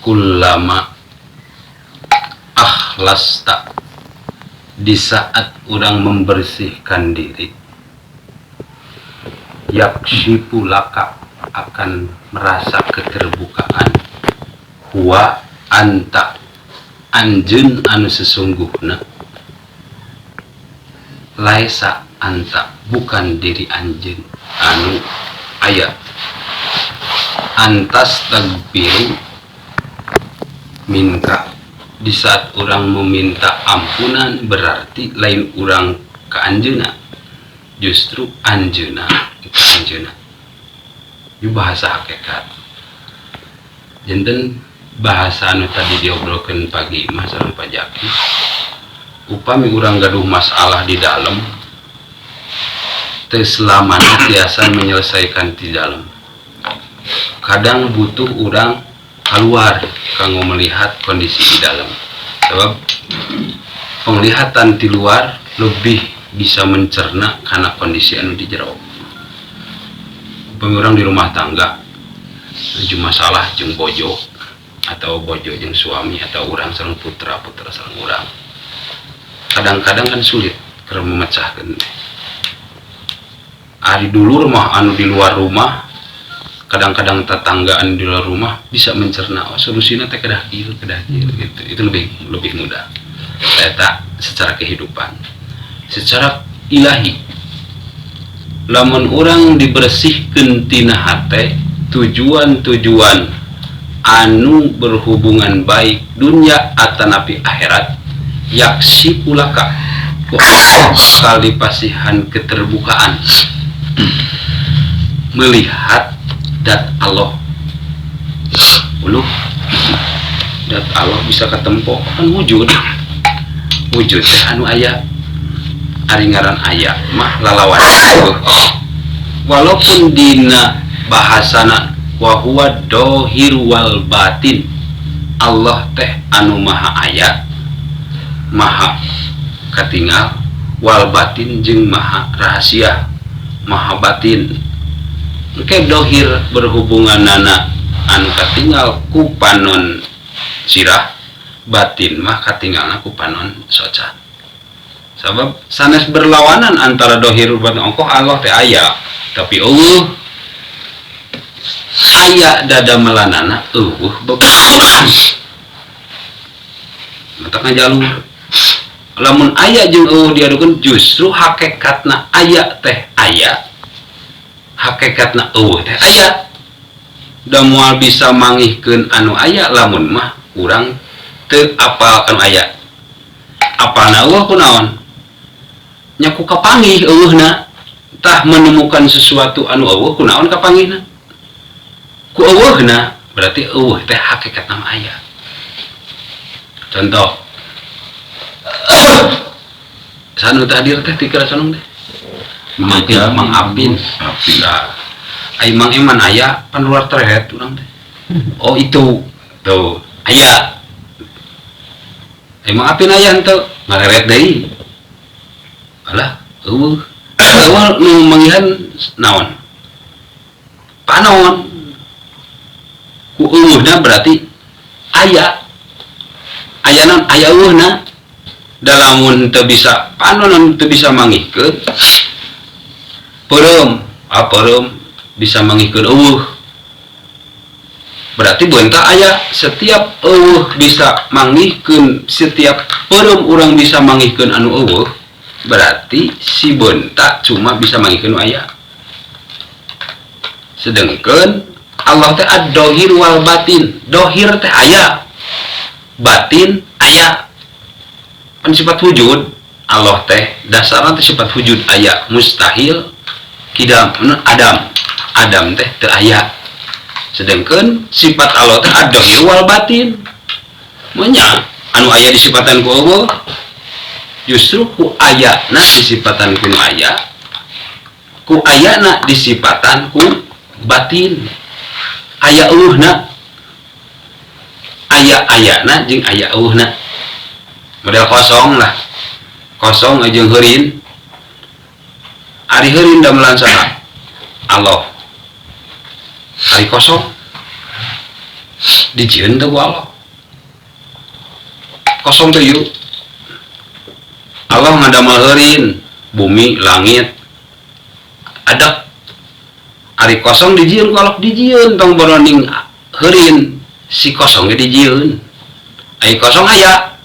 Kullama akhlasta, di saat orang membersihkan diri, yaksyifu laka, akan merasa keterbukaan, huwa anta, anjeun anu sesungguhna, laisa anta, bukan diri anjeun anu aya, antas tagfiru minka, di saat orang meminta ampunan berarti lain orang ke anjeuna, justru anjeuna ke anjeuna. Itu bahasa hakikat. Janten bahasa anu tadi diobrolkeun pagi mah sareng Pak Jaki, upami urang gaduh masalah di dalam, teu selamana tiasa menyelesaikan di dalam. Kadang butuh urang keluar kanggo melihat kondisi di dalam, sebab penglihatan di luar lebih bisa mencerna karena kondisi anu di jero. Upami urang di rumah tangga nuju masalah jeung bojo, atau bojo jeung suami, atau urang sareng putra, putra sareng urang, kadang-kadang kan sulit keur memecahkan. Ari dulur mah anu di luar rumah, kadang-kadang tetangga anu di luar rumah bisa mencerna, oh, solusinya teh kedah kieu, kedah kieu gitu. Itu lebih lebih mudah. Eta secara kehidupan. Secara ilahi, lamun urang dibersihkan tina hate tujuan-tujuan anu berhubungan baik dunia atanapi akhirat, yaksyifu laka, ku Allah bakal dipasihan keterbukaan melihat dat Allah. Uluh, dat Allah bisa ketempo kan wujud. Wujud teh anu aya. Ari ngaran aya mah lalawan, walaupun dina bahasana wa huwa dohir wal batin, Allah teh anu maha aya, maha katingal, wal batin jeung maha rahasia, maha batin. Engke dohir berhubungan nana anu katingal ku panon sirah, batin mah katingalna ku panon soca, sabab sanes berlawanan antara dohir batin. Ongkoh Allah teh aya tapi euweuh, aya dadamelanana, euweuh bebelaan. Matak jalur lamun aya jeung euweuh diadukeun, justru hakikatna aya teh aya, hakikatna euweuh teh aya. Da moal bisa manggihkeun anu aya lamun mah urang teu apal anu aya. Apalna euweuh kunaon nya? Ku kapanggih euweuhna. Tah, menemukan sesuatu anu euweuh kunaon kapanggihna? Ku euweuhna. Berarti euweuh teh hakikatna mah aya. Contoh sanu hadir teh tikra sanung teh Mang, Mang Apin. Apin. Nah, ai Mang Eman aya pan luar teret urang teh. Oh, itu tuh aya. Ai Mang Apin aya henteu? Ngareret deui. Alah, euweuh. Euweuh nu manggihan naon? Panon. Ku euweuhna berarti aya. Aya naon? Aya euweuhna. Da lamun teu bisa panon, teu bisa manggihkeun. Peureum, ah, peureum bisa manggihkeun euweuh. Berarti beunta aya. Setiap euweuh bisa manggihkeun, setiap peureum urang bisa manggihkeun anu euweuh, berarti si beunta cuma bisa manggihkeun nu aya. Sedangkan Allah teh ad-dohir wal batin. Dohir teh aya, batin aya. Kan sifat wujud Allah teh dasarna teh sifat wujud, aya, mustahil kidam, adam. Adam teh teu aya. Sedangkan sifat Allah teh ad-dohir wal batin. Nya anu aya disifatan ku Allah, justru ku ayana disifatan ku nu aya, ku ayana disifatan ku batin. Aya euweuhna, aya ayana jeung aya euweuhna. Model kosong lah, kosong jeung heurin. Ari heurin damelan saha? Allah. Ari kosong Dijieun teh ku Allah. Kosong teh yuk. Allah ngadamel heurin bumi, langit. Ada ari kosong dijieun ku Allah, dijieun tong boroning heurin si kosong ge dijieun. Ari kosong aya.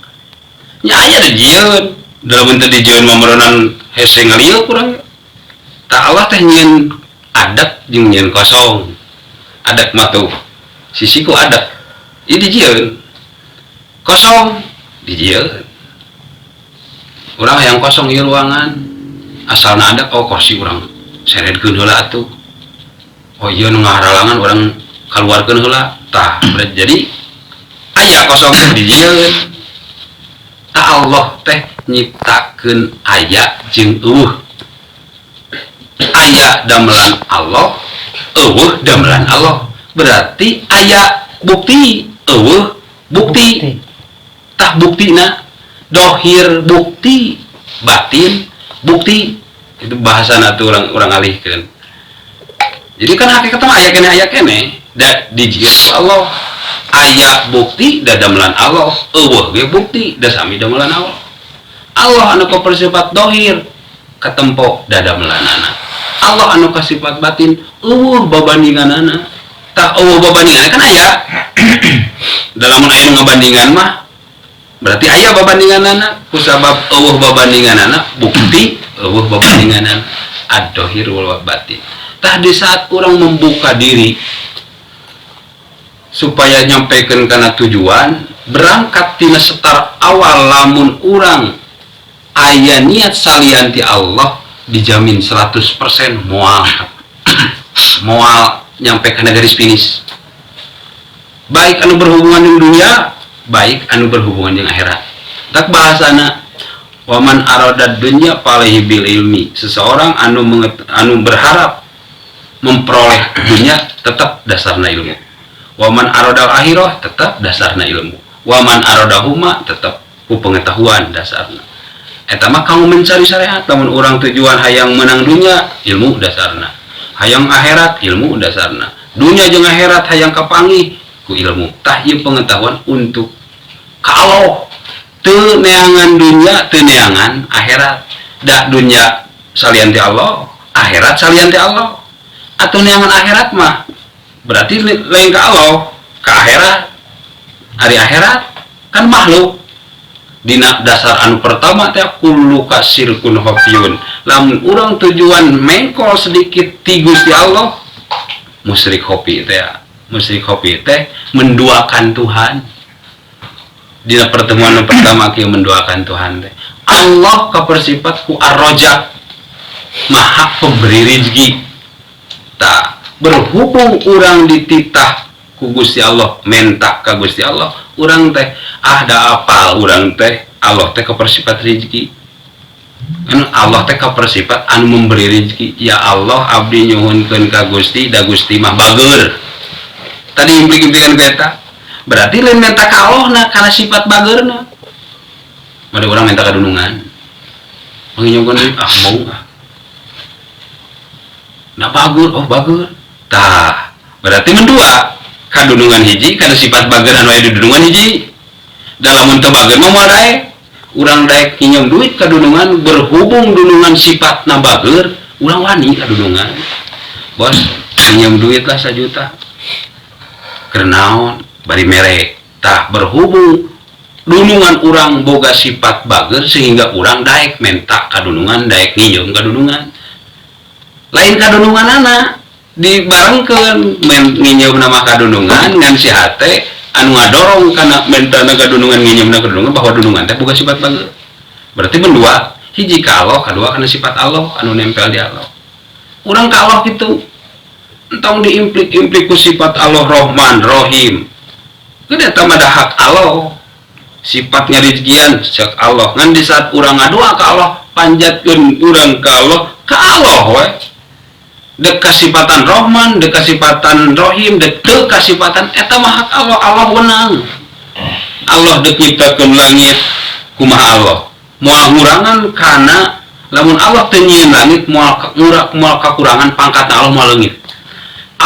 Nya aya dijieun. Dalam bentuk dijieun mah meureunan hese ngalieu kurang. Tah Allah teh nyieun adak jeung nyieun kosong. Adak mah tuh sisiku adak. Ieu dijieun. Kosong dijieun. Urang hayang kosong ieu ruangan. Asalna adak, oh kursi urang seredkeun heula atuh. Oh iya nu ngaharalangan urang kaluarkeun heula. Tah, jadi aya kosong teh dijieun. Tah Allah teh nyiptakeun aya jeung euweuh. Aya damelan Allah, euweuh damelan Allah. Berarti aya bukti, euweuh bukti. Tah buktina dohir bukti, batin bukti. Itu bahasana tuh urang urang alihkeun. Jadi kan hakikatna mah aya keneh, aya keneh. Da dijieun ku Allah. Aya bukti da damelan Allah, euweuh ge bukti da sami damelan Allah. Allah anu kapersifat dohir katempo da damelanana. Allah anu kasifat batin euweuh babandinganana. Tah euweuh babandingan kan aya. Dalam aya nu ngabandingan mah berarti aya babandinganana. Kusabab euweuh babandinganana bukti euweuh babandinganana, ad-dohir wal batin. Tah di saat orang membuka diri supaya nyampekeun kana tujuan, berangkat tina setar awal, lamun urang aya niat salian ti Allah dijamin 100% moal moal nyampe kana garis finish, baik anu berhubungan dengan dunia, baik anu berhubungan dengan akhirat. Tak bahasana waman arada dunya fa'alaihi bil ilmi, seseorang anu berharap memperoleh dunia tetap dasarna ilmu, waman aradal akhirah tetap dasarna ilmu, waman aradahuma tetap ku pengetahuan dasarna. Eta mah kamu mencari syariat. Lamun urang tujuan hayang menang dunia, ilmu dasarna. Hayang akhirat, ilmu dasarna. Dunia jeung akhirat hayang kapanggih ku ilmu. Tah ieu pengetahuan untuk kalau teu neangan dunia, teu neangan akhirat. Da dunia salian ti Allah, akhirat salian ti Allah. Atau neangan akhirat mah berarti lain ke Allah, ke akhirat. Hari akhirat kan makhluk. Dina dasar anu pertama teh kulluka syirkun khafiyun. Lamun urang tujuan mengkol sedikit ti Gusti Allah, musyrik khofi teh. Musyrik khofi teh menduakan Tuhan. Dina pertemuan anu pertama kieu menduakan Tuhan teh. Allah kapersifat ku ar-Razzaq, maha pemberi rezeki. Tah berhubung urang dititah ku Gusti Allah, menta ka Gusti Allah, urang teh ah da apal urang teh Allah teh kapersifat rezeki. Anu Allah teh kapersifat anu memberi rezeki. Ya Allah, abdi nyuhunkeun ka Gusti, da Gusti mah bageur. Tadi implik-implikan ku eta. Berarti lain menta ka Allah na karena sifat bageurna. Ada orang minta ka dunungan. Panginjomkeun duit, ah mau ah. Nah bagur, oh bagur. Tah, berarti mendua kadunungan hiji karena sifat bager anu aya di dunungan hiji. Dalam teu bager mah moal daek. Urang daek nginjem duit ka dunungan, berhubung dunungan sifatna bager, urang wani ka dunungan. Bos, nginjem duit lah 1 juta. Keur naon? Bari mere. Tah berhubung dunungan urang boga sifat bager sehingga urang daek menta ka dunungan, daek nginjem ka dunungan. Lain ka dunungan anak dibarengkeun men nginjem nama kadunungan ngan si hate anu ngadorong kana mentana kadunungan, nginjemna kadunungan, bahwa dunungan teh boga sifat bager. Berarti mendua, hiji ka Allah, kadua kana sifat Allah anu nempel di Allah. Urang ka Allah gitu entong diimplik-implik ku sifat Allah Rohman Rohim. Gede eta mah da hak Allah, sifatnya rizkian cek Allah. Ngan di saat urang ngadua ka Allah, panjatkeun urang ka Allah, ka Allah we. Dek kasifatan Rohman, dek kasifatan Rohim, dek teu kasifatan, eta mah hak Allah, Allah wenang. Allah dek nyiptakeun langit kumaha Allah. Moal ngurangan kana lamun Allah teu nyieun langit, moal ngurak, moal kakurangan pangkatna Allah, moal leungit.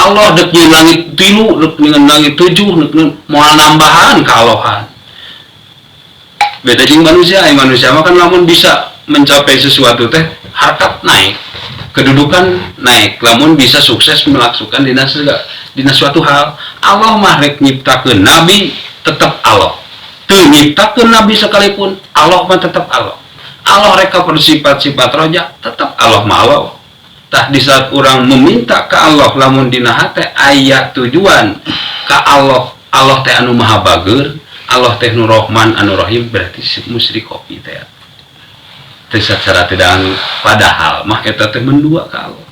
Allah dek nyieun langit tilu, dek nyieun langit tujuh, dek nyieun moal nambahan kaalohan. Beda jeung manusia, ai manusia mah kan lamun bisa mencapai sesuatu teh harkat naik, kedudukan naik, lamun bisa sukses melakukan dina suatu hal. Allah mah rek nyiptakeun nabi tetep Allah, teu nyiptakeun nabi sekalipun Allah mah tetep Allah. Allah rek sifat-sifat roja tetep Allah mah Allah. Tah, di saat orang meminta ke Allah, lamun dina hate aya tujuan ka Allah, Allah teh anu maha bager, Allah teh nu Rahman anu Rahim, berarti musyrik kopi teh teh secara tidak, padahal mah eta teh mendua ka Allah.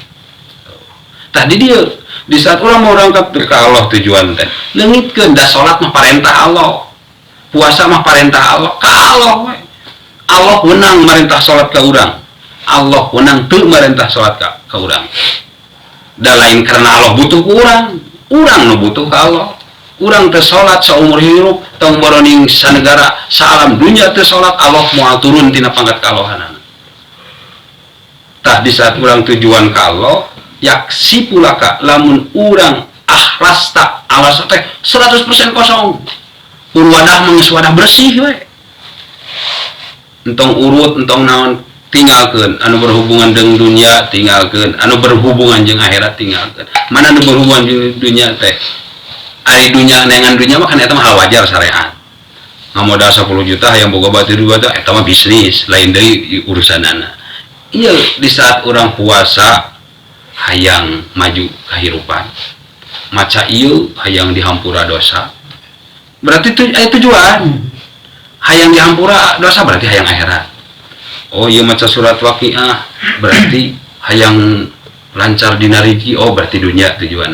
Tah, di dieu di saat orang mau berangkat ke Allah, tujuan teh leungitkeun, da salat mah parentah Allah, puasa mah parentah Allah, ka Allah we. Allah wenang merintah salat ka urang, Allah wenang teu merintah salat ka urang. Da lain karena Allah butuh ku urang, urang nu butuh ka Allah. Urang teu salat saumur hirup, tong boroning sanegara, saalam dunya teu salat, Allah moal turun tina pangkat kaalohanana. Tah, di saat urang tujuan ka Allah, yaksi pulaka lamun urang akhlasta alas teh 100% kosong, wadah mah geus wadah bersih we, entong urut, entong naon, tinggalkeun anu berhubungan dengan dunia, tinggalkeun anu berhubungan jeung akhirat, tinggalkeun. Mana anu berhubungan jeung dunia teh? Ari dunia neangan dunia mah kan eta mah hal wajar, syariat. Ngamodal 10 juta yang boga batur dua teh, eta mah bisnis, lain deui urusanana. Iya, di saat orang puasa hayang maju kehidupan, maca ieu hayang dihampura dosa, berarti tu, tujuan hayang dihampura dosa berarti hayang akhirat. Oh iya, maca surat Waqiah berarti hayang lancar dina rezeki, oh berarti dunia tujuan.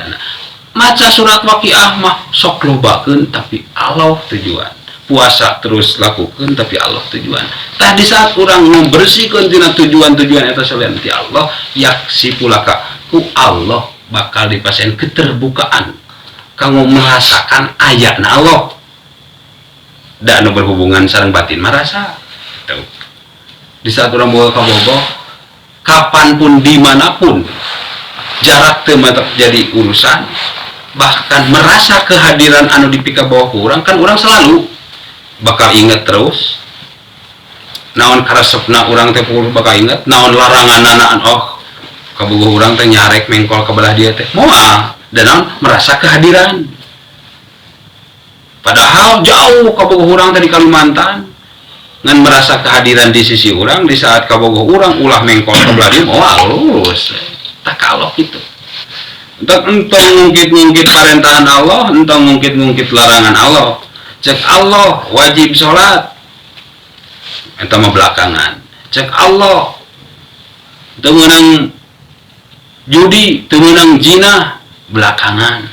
Maca surat Waqiah mah sok lobakeun, tapi Allah tujuan. Puasa terus lakukan, tapi Allah tujuan. Tah, di saat orang membersihkan tina tujuan-tujuan eta selain ti Allah, yaksi pulaka ku Allah bakal dipasihan keterbukaan kamu merasakan ayatna Allah. Dan anu berhubungan sareng batin merasa tuh. Di saat orang bawa kabogoh, kapanpun, dimanapun, jarak teu jadi urusan, bahkan merasa kehadiran anu dipikabogoh ku urang, kan urang selalu bakal inget terus naon karesepna urang teh, bakal inget naon larangan. Oh, kabogoh urang teh nyarek mengkol ke belah dia teh moal, dan naon merasa kehadiran, padahal jauh kabogoh urang teh di Kalimantan, ngan merasa kehadiran di sisi urang. Di saat kabogoh urang ulah mengkol ke belah dia, moal, lurus. Tak kalau gitu, entong entong ngungkit-ngungkit parentahan Allah, entong ngungkit-ngungkit larangan Allah. Cek Allah wajib sholat, eta mah belakangan. Cek Allah teu meunang judi, teu meunang zina, belakangan.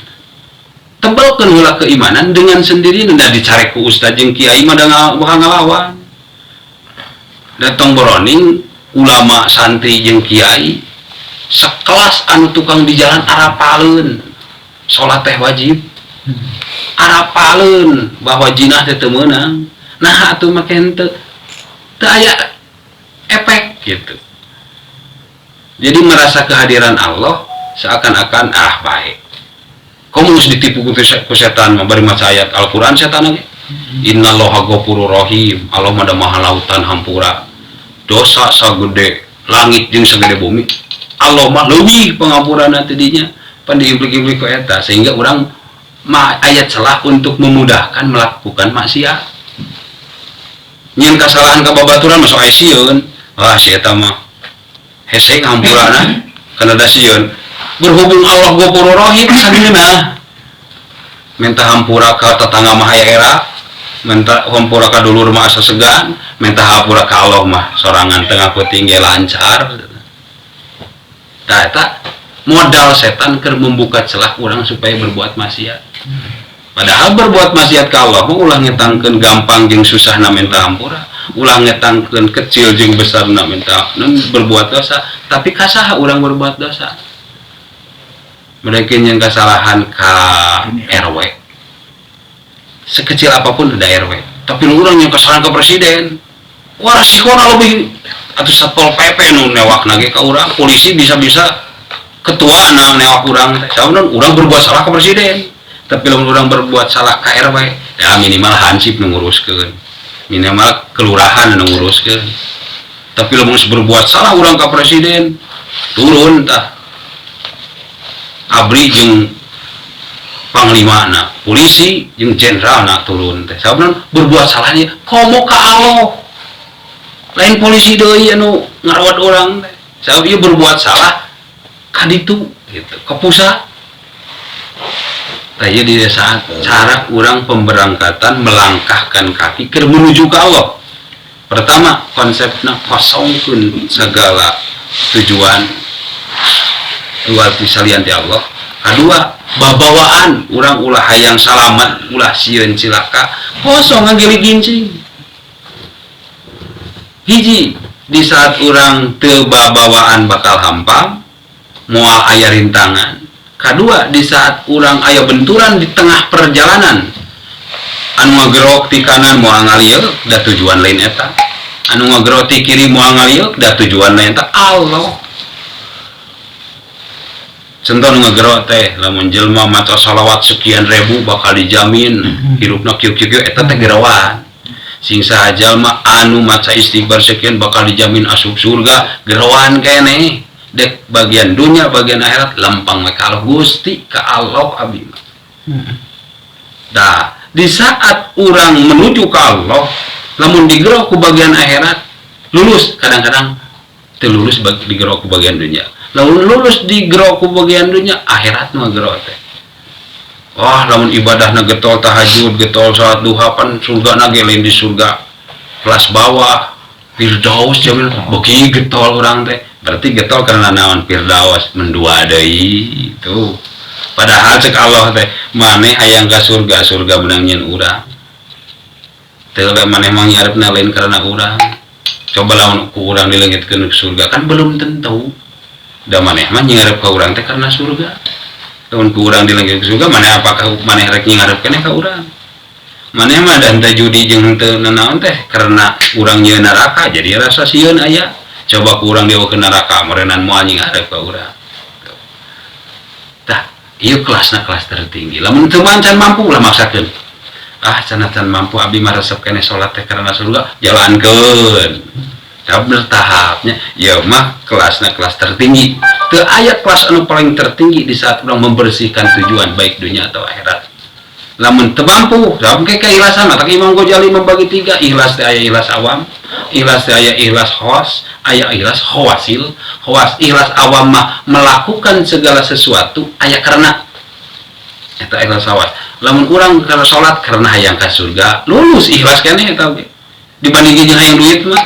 Tebelkeun heula keimanan dengan sendiri, da dicarek ku ustaz jeung kiai mah da bakal ngalawan. Datang boroning ulama, santri jeung kiai sekelas anu tukang di jalan arapaleun salat teh wajib, arapaleun bahwa jinah teh teu meunang. Nah, atuh make henteu teu aya efek gitu. Jadi merasa kehadiran Allah seakan-akan ah baik, kamu mesti ditipu ku setan mah, bari maca ayat Al-Qur'an setan lagi. Innallaha ghafurur rahim, Allah mah da maha lautan hampura dosa, sagede langit jeung sagede bumi, Allah mah leuwih pengampuran dinya. Pan diimplik-implik ku eta sehingga orang ma ayat celah untuk memudahkan melakukan maksiat. Nyen kasalahan ka babaturan masuk aya sieun, ah si eta mah hese ngampurana kana da sieun. Berhubung Allah ghafurur rahim, sageuna minta hampura ka tetangga mah aya era, minta hampura ka dulur mah asa segan, minta hampura ka Allah mah sorangan tengah peuting ge lancar. Tah, eta modal setan keur membuka celah urang supaya berbuat maksiat. Padahal berbuat maksiat ka Allah mah ulah ngetangkeun gampang jeung susahna minta hampura, ulah ngetangkeun kecil jeung besarna minta berbuat dosa, tapi kasaha urang berbuat dosa? Mereka yang kesalahan ka RW, sekecil apapun ada RW, tapi orang yang kesalahan ke presiden, wah resikona lebih, atau Satpol PP nu newak nage ka urang, polisi bisa-bisa. Ketua na newak urang teh. Sabab urang berbuat salah ke presiden. Tapi lamun urang berbuat salah ka RW, ya minimal hansip nu nguruskeun. Minimal kelurahan nu nguruskeun. Tapi lamun geus berbuat salah urang ka presiden, turun tah. ABRI jeung panglima na, polisi jeung jenderal na turun teh. Sabab berbuat salahnya komo ka Allah. Lain polisi deui anu ngarawat urang teh. Sabab ieu berbuat salah ka ditu gitu, ke pusat. Tah, ieu di saat cara urang pemberangkatan melangkahkan kaki ke menuju ke Allah. Pertama, konsepna kosongkeun segala tujuan luar salian ti Allah. Kedua, babawaan urang ulah hayang salamat, ulah sieun cilaka, kosong ngageligincing. Hiji, di saat urang teu babawaan bakal hampang, moal aya rintangan. Kedua, di saat urang aya benturan di tengah perjalanan, anu ngagerok ti kanan moal ngalieuk, da tujuan lain eta. Anu ngagerok ti kiri moal ngalieuk, da tujuan lain eta Allah. Contoh nu ngagerok teh, lamun jelema maca sholawat sekian ribu bakal dijamin hirupna kieu kieu kieu, eta teh gerawan. Sing saha jalma anu maca istighfar sekian bakal dijamin asup surga, gerawan keneh. Dek bagian dunia, bagian akhirat lempang we ka Allah, Gusti ka Allah abdi mah. Dah, di saat urang menuju ke Allah, lamun digerok ku bagian akhirat, lulus. Kadang-kadang teu lulus digerok ku bagian dunia. Lamun lulus digerok ku bagian dunia, akhirat mah gerok teh. Wah, lamun ibadahna getol tahajud, getol salat duha, pan surga na ge lain di surga kelas bawah, Firdaus jamin beuki getol urang teh. Berarti getol karena naon? Firdaus mendua deui tuh. Padahal cek Allah teh, maneh hayang ka surga, surga menang nyeun urang. Teu lah maneh mah ngarepna lain karena urang. Coba lamun ku urang dileungitkeun ke surga kan belum tentu. Da maneh mah ngarep ka urang teh karena surga. Lamun ku urang dileungitkeun ke surga, maneh apakah maneh rek ngarep keneh ka urang? Maneh mah da henteu judi jeung henteu nanaon teh karena urang nyieun neraka, jadi rasa sieun aya. Coba ku urang dibawa ke neraka, meureunan moal ngarep ka urang. Tah, ieu kelasna kelas tertinggi. Lamun teu can mampu lah maksakeun. Ah, cenah can mampu abdi mah resep keneh salat teh karena surga, jalankeun. Tahap bertahapnya, ya mah kelasna kelas tertinggi. Teu aya kelas anu paling tertinggi di saat urang membersihkan tujuan baik dunia atau akhirat. Lamun teu mampu, lamun ke keikhlasan mah Imam Ghazali membagi tiga, ikhlas teh aya ikhlas awam, ikhlas teh aya ikhlas khawas, aya ikhlas khawasil. Khawas ikhlas awam mah melakukan segala sesuatu aya karena eta ikhlas khawas. Lamun urang karena salat karena hayang ka surga, lulus ikhlas keneh eta oge. Dibandingkeun jeung hayang duit mah.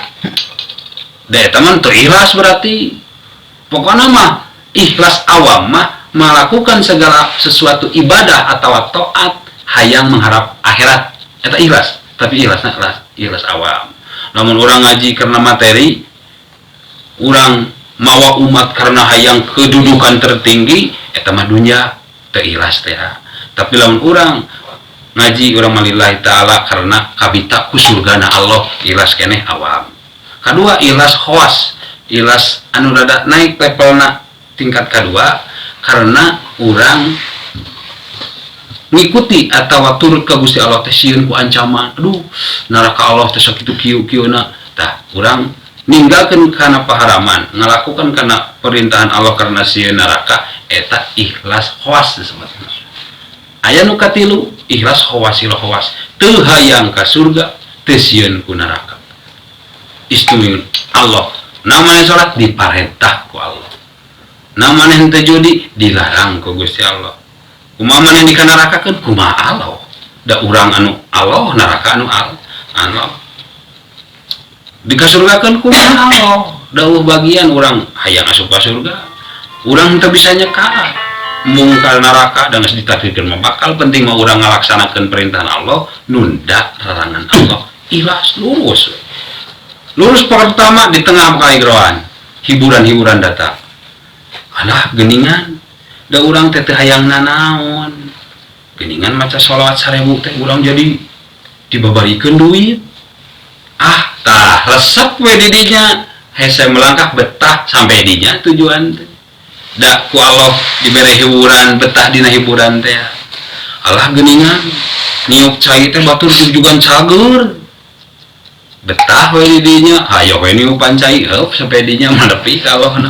Da eta mah teu ikhlas berarti. Pokokna mah ikhlas awam mah melakukan segala sesuatu ibadah atau taat hayang mengharap akhirat, eta ikhlas, tapi ikhlasna ikhlas, ikhlas awam. Namun urang ngaji karena materi, urang mawa umat karena hayang kedudukan tertinggi, eta mah dunya, teu ikhlas teh. Tapi lamun urang ngaji urang mah lillahi ta'ala karena kabita ku surgana Allah, ikhlas keneh awam. Kedua ikhlas khawas, ikhlas anu rada naik levelna tingkat kedua karena urang ngikuti atau turut ke Gusti Allah teh sieun ku ancaman, aduh neraka Allah teh sakitu kieu kieu-na. Tah, urang ninggalkeun kana paharaman, ngalakukan kana perintahan Allah karena sieun neraka, eta ikhlas khawas disebutna. Aya nu katilu, ikhlas khawasil khawas, teu hayang ka surga, teu sieun ku neraka. Istumin Allah, namanya salat diparentah ku Allah, namanya henteu judi dilarang ku Gusti Allah. Kumaha maneh dikanarakakeun? Kumaha Allah? Da urang anu Allah, neraka anu Allah. Dikasurgakeun kumaha Allah? Da eueuh bagian urang hayang asup ka surga. Urang teu bisa nyekar. Mungkal neraka dan geus ditakdirkeun mah bakal, penting mah urang ngalaksanakeun perintahan Allah, nunda larangan Allah. Ikhlas lurus. Lurus pertama di tengah kali geroan. Hiburan-hiburan datang. Alah geningan. Da urang teh teu hayang nanaon. Geningan maca sholawat 1000 teh urang jadi dibabarikeun duit. Ah, tah resep we di dinya. Hese melangkah betah sampai dinya tujuan teh. Da ku Allah dibere hiburan, betah dina hiburan teh. Alah, geuningan niup cai teh batur jugjugan cager. Betah we di dinya, hayo we niupan cai heup sampai dinya menepi ka Allah na.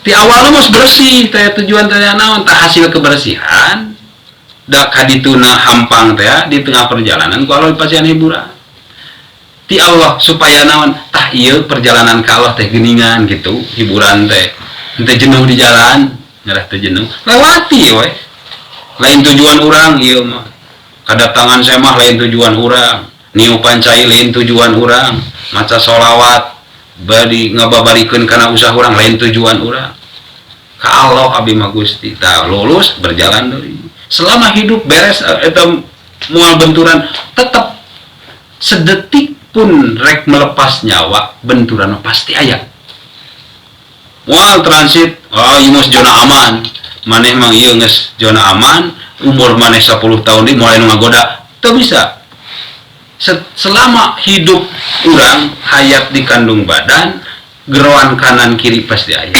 Di awalnya mah bersih teh tujuan teh naon tah, hasil kebersihan da kadituna hampang teh di tengah perjalanan ku Allah dipasihan hiburan ti Allah supaya naon tah, ieu perjalanan ka Allah teh geuningan gitu. Hiburan teh henteu jenuh di jalan, ngarah teu jenuh, lewati we. Lain tujuan urang ieu mah, kedatangan saya mah lain tujuan urang, niupan cai lain tujuan urang, maca solawat bari ngababarikeun kana usaha urang lain tujuan urang. Ka Allah abdi mah Gusti. Tah, lulus berjalan deui selama hidup beres eta moal benturan. Tetap sedetik pun rek melepas nyawa, benturan pasti aya. Moal transit, oh ieu mah zona aman, maneh mah ieu geus zona aman, umur maneh 10 tahun di mulai nu ngagoda teu bisa. Selama hidup urang hayat di kandung badan, geroan kanan kiri pasti aya.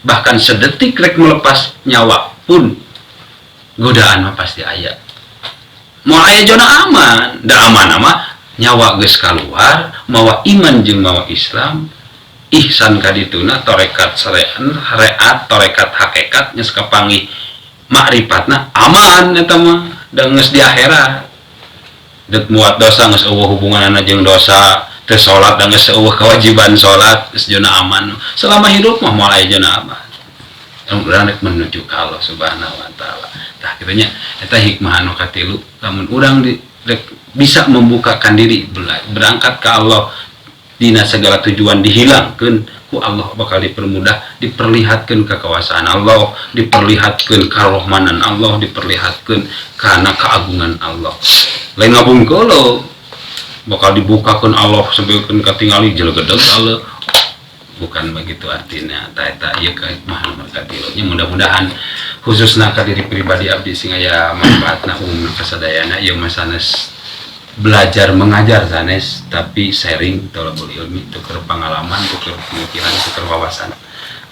Bahkan sedetik rek melepas nyawa pun godaan mah pasti aya. Moal aya zona aman. Da aman mah nyawa geus keluar mawa iman jeung mawa Islam, ihsan kadituna, torekat syariat, torekat hakikat, geus kapanggih makrifatna, aman eta mah. Da geus di akhirat dek muat dosa, geus euweuh hubunganna jeung dosa, teu salat da geus euweuh kewajiban salat, geus zona aman. Selama hidup mah moal aya zona aman. Urang rek menuju ka Allah Subhanahu wa Taala. Tah, kitu nya, eta hikmah anu katilu. Lamun urang rek bisa membukakan diri berangkat ke Allah, dina segala tujuan dihilangkeun ku Allah bakal dipermudah, diperlihatkan kekuasaan Allah, diperlihatkan karohmanan Allah, diperlihatkan karena keagungan Allah. Lain ngabungkeul bakal dibukakan Allah sampai katingali jelegedeg Allah, bukan begitu artinya. Tah, eta ieu hikmah nomor katilu nya. Mudah-mudahan khususna ka diri pribadi abdi sing aya manfaatna, umum kasadayana. Ieu mah sanes belajar mengajar sanes, tapi sharing tolabul ilmi, tuker pengalaman, tuker pemikiran, tuker wawasan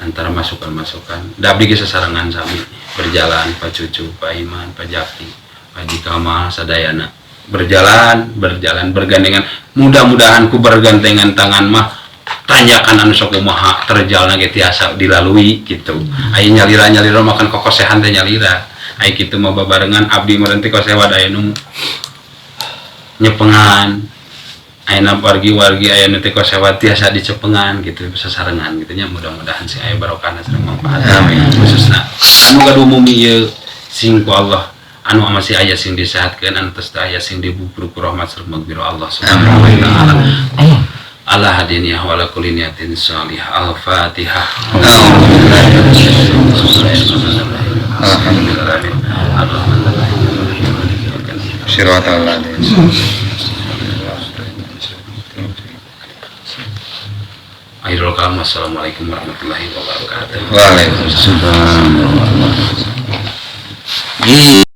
antara masukan-masukan. Da abdi ge sasarengan sami berjalan, Pak Cucu, Pak Iman, Pak Jaki, Pak Haji Kamal, sadayana berjalan, berjalan bergandengan. Mudah-mudahan ku bergandengan tangan mah tanjakan anu sok kumaha terjalna ge tiasa dilalui gitu. Aya nyalira-nyalira makan kokosehan teh nyalira. Aya kitu mah babarengan abdi meureun teh kosewad, aya nu nyepengan, aya wargi-wargi, aya nu teh kosewad tiasa dicepengan gitu, sasarengan gitu nya. Mudah-mudahan sih aya barokahna sareng manfaat. Amin. Khususna anu gaduh mumi ieu sing ku Allah anu masih aya sing disehatkeun, anu tos teu aya sing dibubruk ku rahmat sareng magfirah Allah Subhanahu wa Taala. Ala hadiniyah wa ala kulli niyatin shalihah. Al-Fatihah. Alhamdulillah. Siratal ladzina. Akhirul kalam, wassalamualaikum warahmatullahi wabarakatuh. Waalaikumsalam warahmatullahi wabarakatuh.